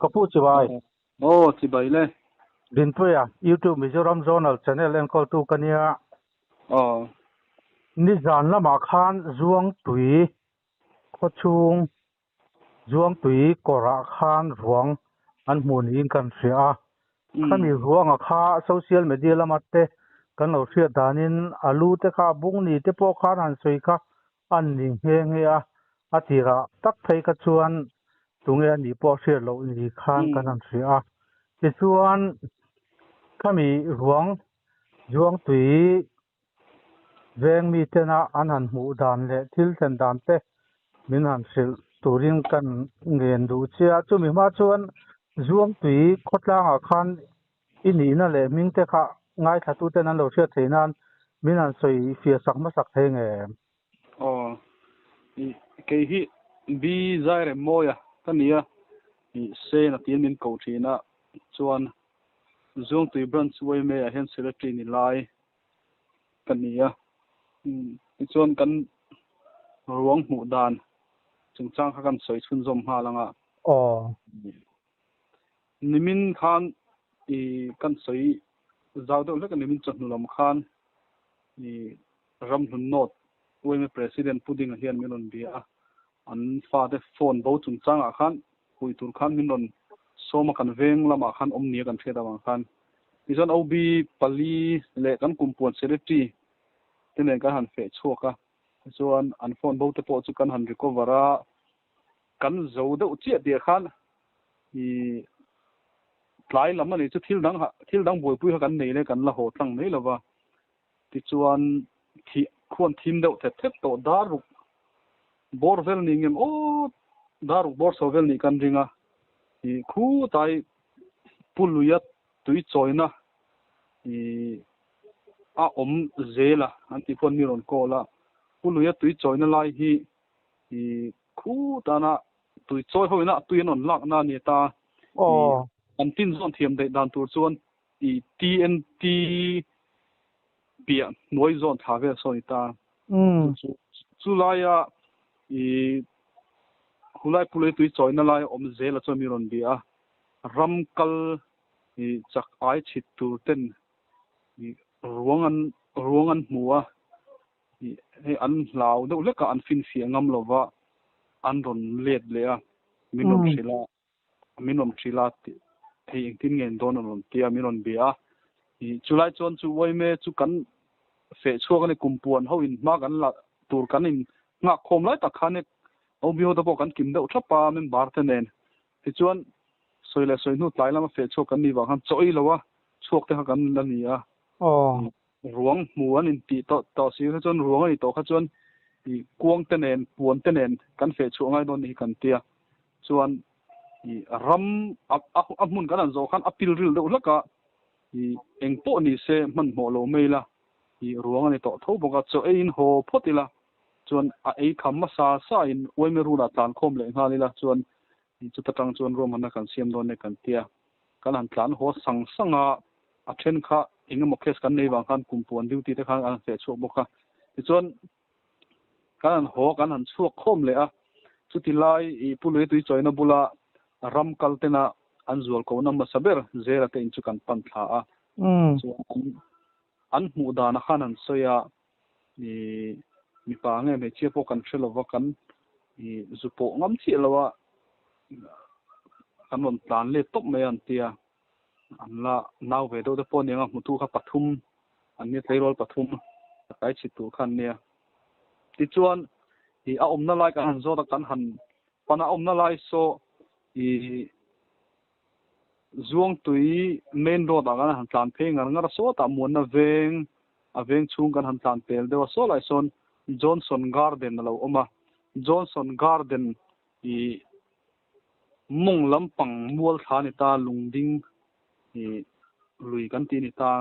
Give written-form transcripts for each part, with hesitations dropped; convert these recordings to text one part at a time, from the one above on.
Ka pu chibai. Aw chibai le. Dinpuia, YouTube Mizoram Zonal Channel enkawltu ka nia. Aw. Nizan lamah khan Zuangtui khawchhung Zuangtui kawrah khan ruang an hmuh niin kan hria a. Khami ruanga kha social media lama te kan lo hriat danin a lu te kha bung ni te pawh khan han sawi kha an ni nghe nghe a. A tirah tak phei kha chuan tunge a nih pawh hriat loh ni khan kan han hria a. Tichuan khami ruang Zuangtui Veng mitena an han hmuh dan leh thil thlen dan te min han hrilh turin kan ngen duh che a. Chumi hma chuan Zuangtui khawtlangah khan i nihna leh hming te kha ngaithlatuten an lo hriat theih nan min han sawi fiah sak hmasak thei nge em? Aw, kei hi B Zairemmawia ka ni a, Sena tiin min ko thin a, chuan Zuangtui Branch yma ah hian Secretary ni lai ka ni a, tichuan kan ruang hmuh dan chungchang kha kan sawi chhunzawm nghal ang a. Aw. Nimin khan i kan sawi zau deuh hlek a, nimin chawhnu lam khan i Ramhlun North yma President Pu Dinga hian min rawn bia a, an fate phone bo chungchangah khan hui tur khan min rawn sawm a, kan veng lamah khan awm nia kan hriat avang khan. Tichuan OB pali leh kan kumpuan secretary te nen kan han feh chhuak a, tichuan an phone bo te pawh chu kan han recover a, kan zo deuh chiah tih ah khan i tlai lam a nih chu thil dang thil dang buaipui kha kan nei le kan la haw tlang mai lova. Tichuan thih khuan thim deuh thet thet tawh dar ruk bawr vel ni ngem aw dar ruk bawr chho vel nih kan ring a, ih khutai pu luia tui chawina ih a awm zel a an tih khuan mi rawn call a, pu luia tui chawina lai hi ih khutana tui chawi ho ina tui an rawn lakna a ni ta, ih an tin zawn thiam daih dan tur chuan I TNT piah hnuai zawn thla vel sawn i ta. Chu chu laia i hulai pulei tui chawina lai awm zel a chuan mi rawn bia a. Ram kal i chak ai chhit tur ten i ruang an ruang an hmu a. I hei an hlau deuh hlek a, an finfiah ngam lova an rawn let leh a, min rawn hrilh a. Min rawn hrilh a tih hei engtin nge in dawn an rawn ti a, min rawn bia a. Ih chulai chuan chu uaime chu kan feh chhuak a ni, kum puan ho in hma kan la tur kan in nghak khawm lai tak khan e OB ho te pawh kan kim deuh thap a member te nen. Tichuan sawi leh sawi hnu tlai lama feh chhuak kan nih vang khan chaw ei lo a chhuak te kha kan la ni a. Ruang hmu an in tih tawh tawh si kha chuan ruang a nih tawh kha chuan ih kuang te nen puan te nen kan feh chhuah ngai dawn ni hi kan tia. Chuan ih ram a a hmun kan han zawh khan a pil ril deuh hlak a, ih eng pawh ni se hmanhmawh lo mai ila ih ruang a ni tawh tho bawk a, chaw ei in haw phawt ila chuan a ei kham hmasa sa in uaime run ah tlan khawm leh nghal ila chuan ih chuta tang chuan ruahmanna kan siam dawn e kan tia. Kan han tlan haw sang sang a, a then kha eng emaw case kan nei vang khan kumpuan duty te khan an han feh chhuak bawk a, tichuan Kan han haw, kan han chhuak khawm leh a, chuti lai i Pu Lui tui chawina bula ram kal tena an zual kohna hmasa ber Zela te in chu kan pan thla a. Chuan an hmuh dana khan an sawi a, i mipa nge hmeichhia pawh kan hre lova, kan i zu pawh ngam chiah lo a, kan rawn tlan let tawp mai a an ti a. An la nau ve deuh te pawh aniang a, hmutu kha pathum an nia, tleirawl pathum a kai chhit tur kha an nia. Tichuan ih a awmna lai kan han zawt a, kan han pan a, a awmna lai saw ih Zuangtui main road ah kan han tlan phei ngar ngar a, sawtah Muanna veng a veng chhung kan han tlan pel deuh a, saw lai sawn Johnson Garden a lo awm a, Johnson Garden ih Mawng lampang mual thla a ni ta, lungding ih lui kan tih a ni ta.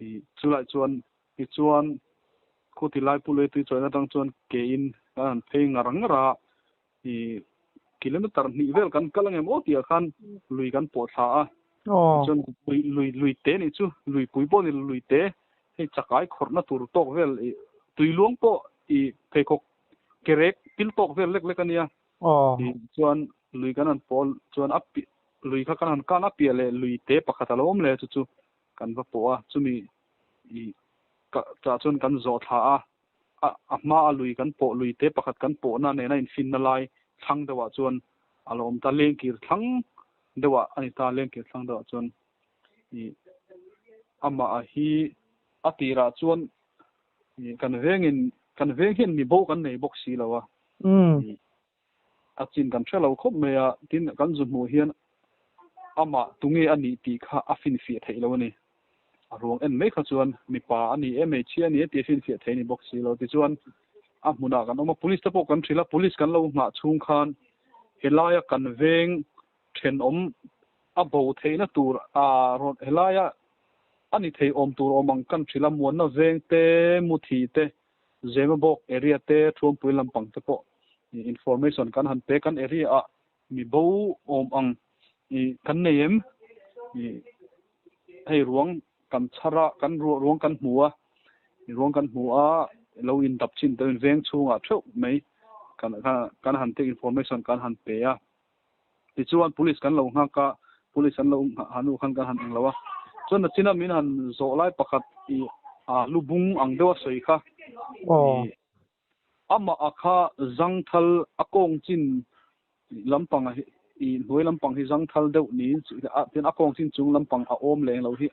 Ih chulai chuan tichuan khuti lai pu lui tui chawihna atang chuan ke in kan han phei ngar ngar a, ih kilometer hnih vel kan kal angem aw tih ah khan lui kan pawh thla a. Tichuan lui lui lui te nih chu lui pui pawh a ni lo lui te hei chakai khawrhna tur tawk vel ih tui luang pawh ih pheikhawk ke rek pil tawk vel lek lek a nia. Tih chuan lui kan han pawl chuan a Lui kha kan han kan a piah leh lui te pakhat a lo awm leh a chu chu kan va pawh a chumi ih ka chah chuan kan zawh thla a a a hma a lui kan pawh lui te pakhat kan pawhna nena infinna lai thlang deuhah chuan a lo awm ta lengkir thlang deuhah a ni ta lengkir thlang deuhah chuan ih amah hi a tirah chuan ih kan vengin kan veng hian mi bo kan nei bawk si lo a ih A chin kan hre lo khawp mai a, tin kan zu hmuh hian amah tunge a nih tih kha a finfiah theih lo a ni. A ruang en mai kha chuan mipa a ni e, hmeichhia a ni e tih a finfiah theih a ni bawk si lo. Tichuan a hmunah kan awm a, police te pawh kan hrilh a, police kan lo nghah chhung khan helaia kan veng thenawm a bo theihna tur a rawn helaia a ni thei awm tur awm ang kan hrilh a, muanna veng te, muthi te, Zemabawk area te Thuampui lampang te pawh information kan han pe kan area ah mi bo awm ang kan nei em hei ruang kan chhar a kan ruang kan hmu a ruang kan hmu a lo in dap chin te veng chhungah theuh mai kan kan han take information kan han pe a tichuan police kan lo nghak a police an lo hanu khan kan han eng lo a chuan nachina min han zawh lai pakhat i a lubung ang deuh a sawi kha i amah a kha zangthal a kawng chin lampang i hnuai lampang hi zangthal deuh niin tin a kawng chin chung lampang a awm leh englo hi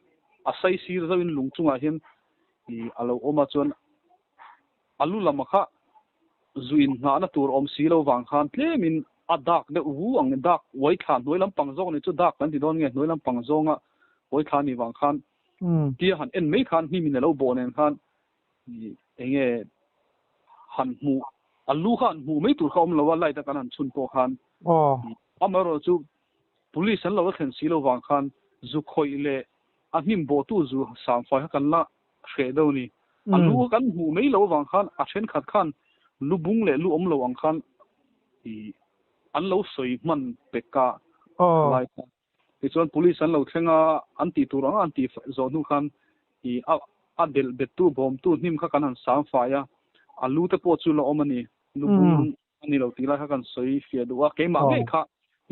a sai sir zauhin lung chungah hian i a lo awm a chuan A lu lamah kha zu inngahna tur awm si lo vang khan tlemin a dak deuh vu ang dak uai thla hnuai lampang zawk ni chu dak kan ti dawn nge hnuai lampang zawnga uai thla ni vang khan tia han en mai khan hnimin a lo bawh nen khan enge han hmuh a lu kha han hmuh mai tur kha awm lo a light a kan han chhun pawh khan amaherawh chu police an lo la thlen si lo vang khan zu khawih leh a hnim bawhtu zu sangfai kha kan la hreh deuh a ni. A lu kan hmuh mai loh avang khan a thenkhat khan lu bung leh lu awm lo ang khan ih an lo sawi hman pek a lai kha. Tichuan police an lo thleng a, an tih tur ang a an tih zawh hnu khan ih a a delh bettu bawmtu hnim kha kan han sang fai a, a lu te pawh chu la awm a ni. Lu bung a ni lo tih lai kha kan sawi fiah duh a, keimah ngei kha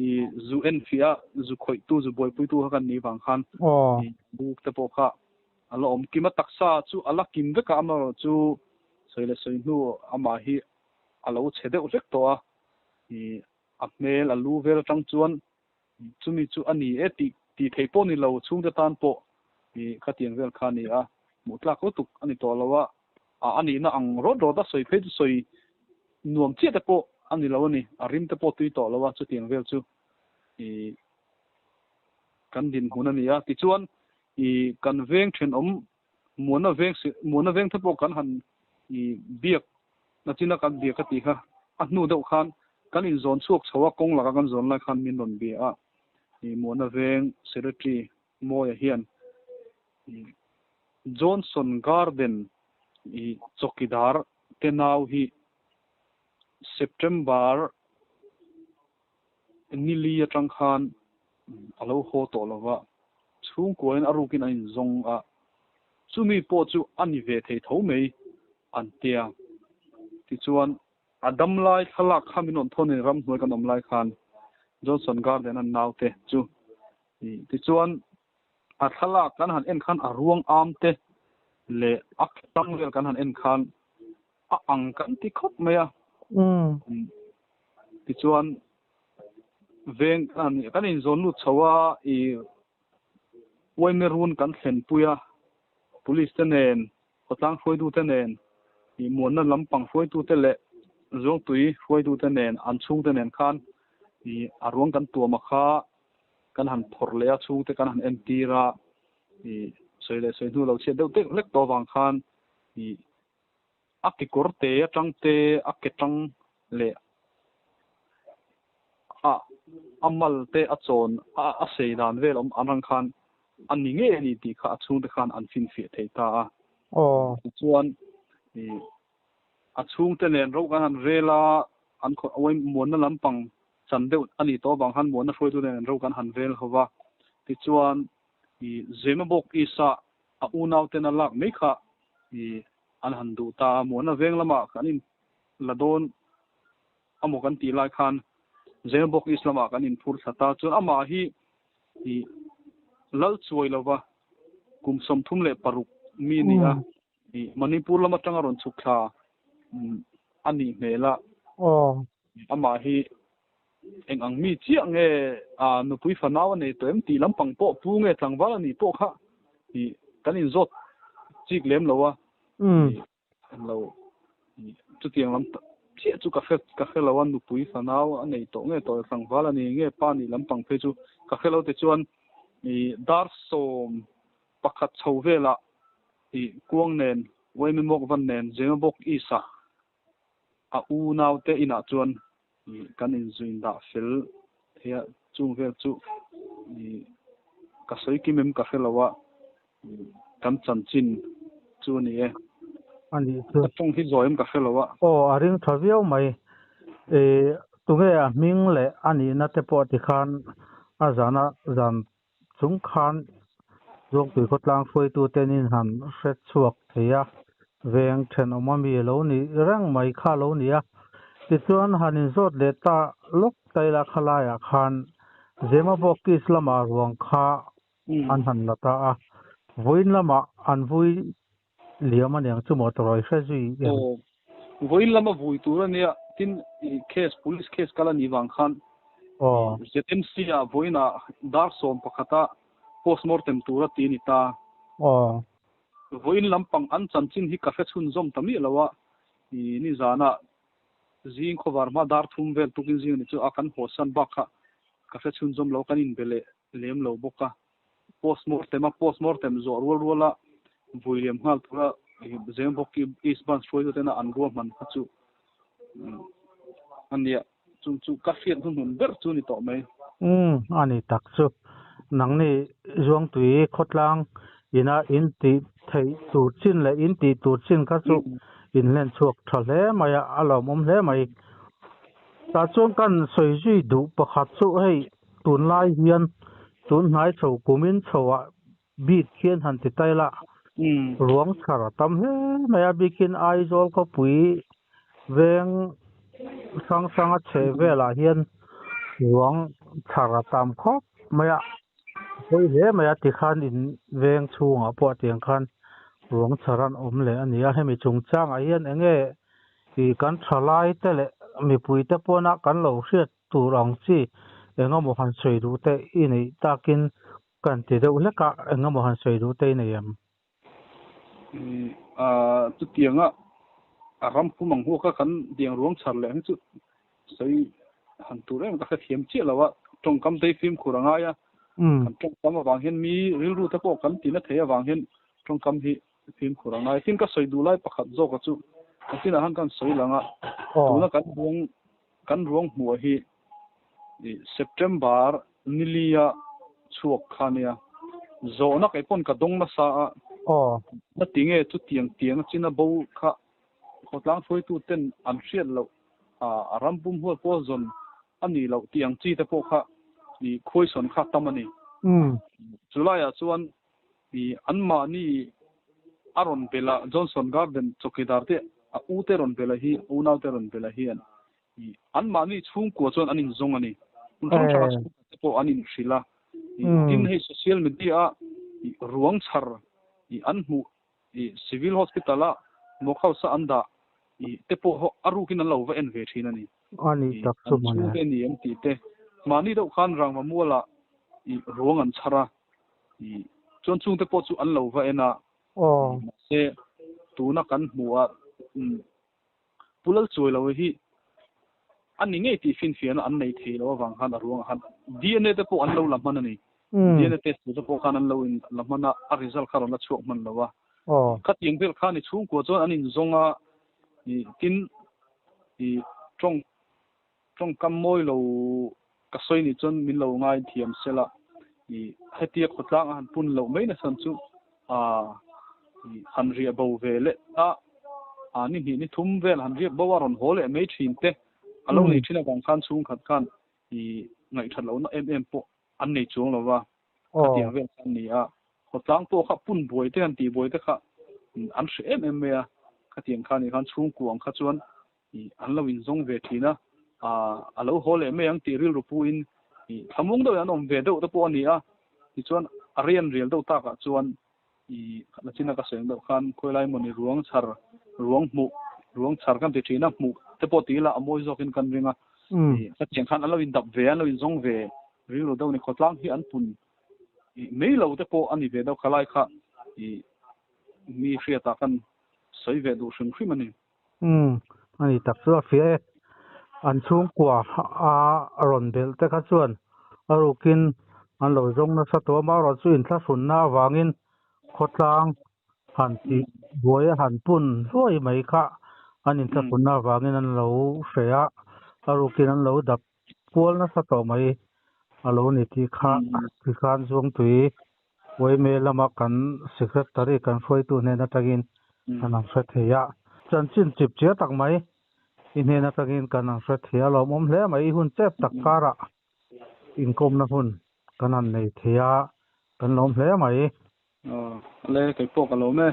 i zu en fiah a, zu khawihtu, zu buaipuitu kha kan nih vang khan i buk te pawh kha a la awm kim a, taksa chu a la kim vek a, amaherawh chu sawi leh sawi hnu amah hi a lo chhe deuh hlek tawh a, i a hmel a lu vel atang chuan chumi chu a ni e tih tih theih pawh ni lo, chhungte tan pawh i khatiang vel kha a ni a, hmuh tlak lutuk a ni tawh lo a, a nihna ang rawt rawt a sawi phei chu sawi nuam chiah te pawh a ni lo a ni, a rim te pawh tui tawh lo a, chutiang vel chu i kan dinhmun a ni a, tichuan i kan veng thenawm muanna veng muanna veng te pawh kan han i biak nachina kan biak a tih kha a hnu deuh khan kan inzawn chhuak chho a, kawng laka kan zawn lai khan min rawn bia a, i muanna veng secretary Mawia hian Johnson Garden i chawkidar te nau hi September nili atang khan a lo haw tawh lo va, chhungkuain a rukin an inzawng a, chumi pawh chu a ni ve thei tho mai an tia. Tichuan, a dam lai thlalak kha min rawn thawn in ramhnuai kan awm lai khan Johnson Garden an naute chu Tichuan, a thlalak kan han en khan a ruang am te leh a tang vel kan han en khan a ang kan ti khawp mai a. Tichuan, veng kan inzawn lut chho a, i Uaimerun kan thlenpui a, police te nen, khawtlang hruaitute nen, i muanna lampang hruaitute leh Zuangtui hruaitute nen, an chhungte nen khan i a ruang kan tuam a kha kan han phawrh leh a, chhungte kan han entir a, i sawi leh sawi hnu lo chhiat deuh deuh hlek tawh avang khan i a kekawr te atang te a ke tang leh a a mal te a chawn a a sei dan vel awm ang khan a ni ngei a ni tih kha a chhungte khan an finfiah thei ta a. Tichuan i a chhungte nen ro kan han rel a, an muanna lampang chan deuh a nih tawh avang khan muanna hruaitu nen ro kan han rel ho va. Tichuan i Zemabawk Isa a unauten a lak mai kha i an han duh ta a, muanna veng lamah kan in la dawn amaw kan tih lai khan Zemabawk East lamah kan inphur thla ta. Chuan amah hi. I lal chuai lova kum 36 mi ni a. I Manipur lama tanga rawn chhuk thla ani hmel a. Amah hi eng ang mi chiah nge a nupui fanau a nei tawh em tih lampang pawh pu nge tlangval ani pawh kha i kan inzawt chik lem lo a. Lo chutiang lam chiah chu ka hre ka hre lo a, nupui fanau a nei tawh nge tawh tlangval ani nge pa nih lampang phei chu ka hre lo tichuan i dar 11 chho velah i kuang nen Uaime Mawk Van nen Zemabawk East ah a u naute inah chuan kan inzuin dah fel thei a, chung vel chu ka sawi kim em ka hre lo a, kan chanchin chu a ni e. A nih chu. Ka tawng hi zawi em ka hre lo a. Aw, a ring tha viau mai. Tunge a hming leh a nihna te pawh tikhan a zana zan chung khan Zuangtui khawtlang hruaitute in han hre chhuak thei a, veng thenawm a mi lo nih reng mai kha lo ni a. Tichuan han inzawt leh ta lawk taila khalaiah khan Zemabawk East lamah ruang kha an han la ta a, vawiin lamah an vui liam aniang chu maw tawrawi hre zui em? Aw, vawiin lama vui tur ania, tin case, police case kal anih vang khan ZMC ah vawiin ah dar 11 ah postmortem tur a ti a ni ta. Vawiin lampang an chanchin hi ka hre chhunzawm ta miah lo a, nizanah zing khawvar hma dar 3 vel tukin zing ani chu a kan haw san bak kha ka hre chhunzawm lo, kan inbe leh lem lo bawk a. Postmortem a postmortem zawh rual rual a vui liam nghal tura Zemabawk East Branch hruaitu tena an ruahman kha chu a nia, chung chu ka hriat hnuhnun ber chu ni tawh mai. Umm a ni tak chu, nangni Zuangtui khawtlang ina in tih theih tur chin leh in tih tur chin kha chu in hlen chhuak tha hle mai a, a lawmawm hle mai. Tah chuan kan sawi zui duh pakhat chu hei tunlai hian tun hnai chho kumin chhoah bik hian han ti tai la, ruang chhar a tam hle mai a, bikin Aizawl khawpui veng hrang hranga chhe velah hian ruang chhar a tam khawp mai a, pawi hle mai a tikhan in veng chhungah pawh tiang khan ruang chhar an awm leh a ni a, hemi chungchangah hian eng nge i kan thalai te leh mipui te pawna kan lo hriat tur ang chi engemaw han sawi duh te i neih takin kan ti deuh hlek a, engemaw han sawi duh te i nei em? Chutianga a ram pum ang huaka kan tiang ruang chhar leh ang chu sawi han tur em ka hrethiam chiah lo a, tawngkam te hi fimkhur a ngai a, kan tawngkam avang hian mi rilru te pawh kan tina thei avang hian tawngkam hi fimkhur a ngai. Tin ka sawi duh lai pakhat zawk a chu a chinah khan kan sawi lang a, tuna kan ruang kan ruang hmuh hi September nilia chhuak kha nia, zawhna kei pawn ka dawng nasa a, na ti nge chu tiang tiang a china bo kha khawtlang hruaitu ten an hriat loh a ram pum huat pawh zawn a nih loh tih ang chi te pawh kha khuaisawn kha tam a ni. Chulaiah chuan anmahni a rawn bela Johnson Garden chawkidar te a u te rawn bela hi unau te rawn bela hian anmahni chhungkua chuan an inzawng a ni. Hmun hrang hranga chhungkua te pawh an inhrilh a. Tin hei social media a ruang chhar an hmuh civil hospital a mock house a an dah te pawh a rukin an lo va en ve thin a ni. Ani tak chu mawle. An chhungte ni em tih te. Mahni deuh khan rangva mualah ruang an chhar a. Chuan chungte pawh chu an lo va en a. Mahse tuna kan hmuh a Pu Lal Chuai lo hi a ni ngei tih finfiahna an nei thei lo avang khan a ruangah khan DNA te pawh an lo la hman a ni. DNA test tur te pawh khan an lo in la hman a, a result kha rawn la chhuak hman lo a. Khatiang vel khan i chhungkua chuan an inzawng a, tin i tawng tawngkam mawi lo ka sawi nih chuan min lo ngai thiam sela, i hetia khawtlang a han pun loh mai nasan chu a han riah bo ve leh a, a ni hnih ni thum vel han riak bo a rawn haw leh mai thin te a lo nei thin avang khan chhungkhat khan i ngaihthat lohna em em pawh an nei chuang lo va, khatiang vel kha an ni a, khawtlang pawh kha pun buai te han tih buai te kha an hre em em mai a, khatiang kha nih khan chhungkua ang kha chuan an lo inzawng ve thin a, a lo haw leh mai ang tih rilru puin thlamuang deuhin an awm ve deuh te pawh a ni a. Tichuan a rei an rial deuh takah chuan i nachina ka sawi ang deuh khan khawilai mawni ruang chhar ruang hmuh ruang chhar kan ti thin a hmuh te pawh ti ila a mawi zawkin kan ring a. Khatiang khan an lo indap ve a, an lo inzawng ve rilru deuh a ni. Khawtlang hi an pun mai lo te pawh a ni ve deuh khalai kha i mi hriatah kan sawi ve duh hrim hrim a ni. Umm, a ni tak chu a fiah e. An chhungkua a rawn belh te kha chuan a rukin an lo zawng nasa tawh a, amaherawh chu inthlahrunna avangin khawtlang han tih buai a han pun hluai mai kha an inthlahrunna avangin an lo hreh a, a rukin an lo dap kual nasa tawh mai a lo ni tih kha tikhan Zuangtui Uaime lama kan Secretary kan hruaitu hnen atangin kan ang hre thei a. Chanchin chip chiah tak mai i hnen atangin kan ang hre thei a, lawmawm hle mai. I hun chep tak karah inkawmna hun kan han nei thei a, kan lawm hle mai. Aw, ale kei pawh ka lawm e.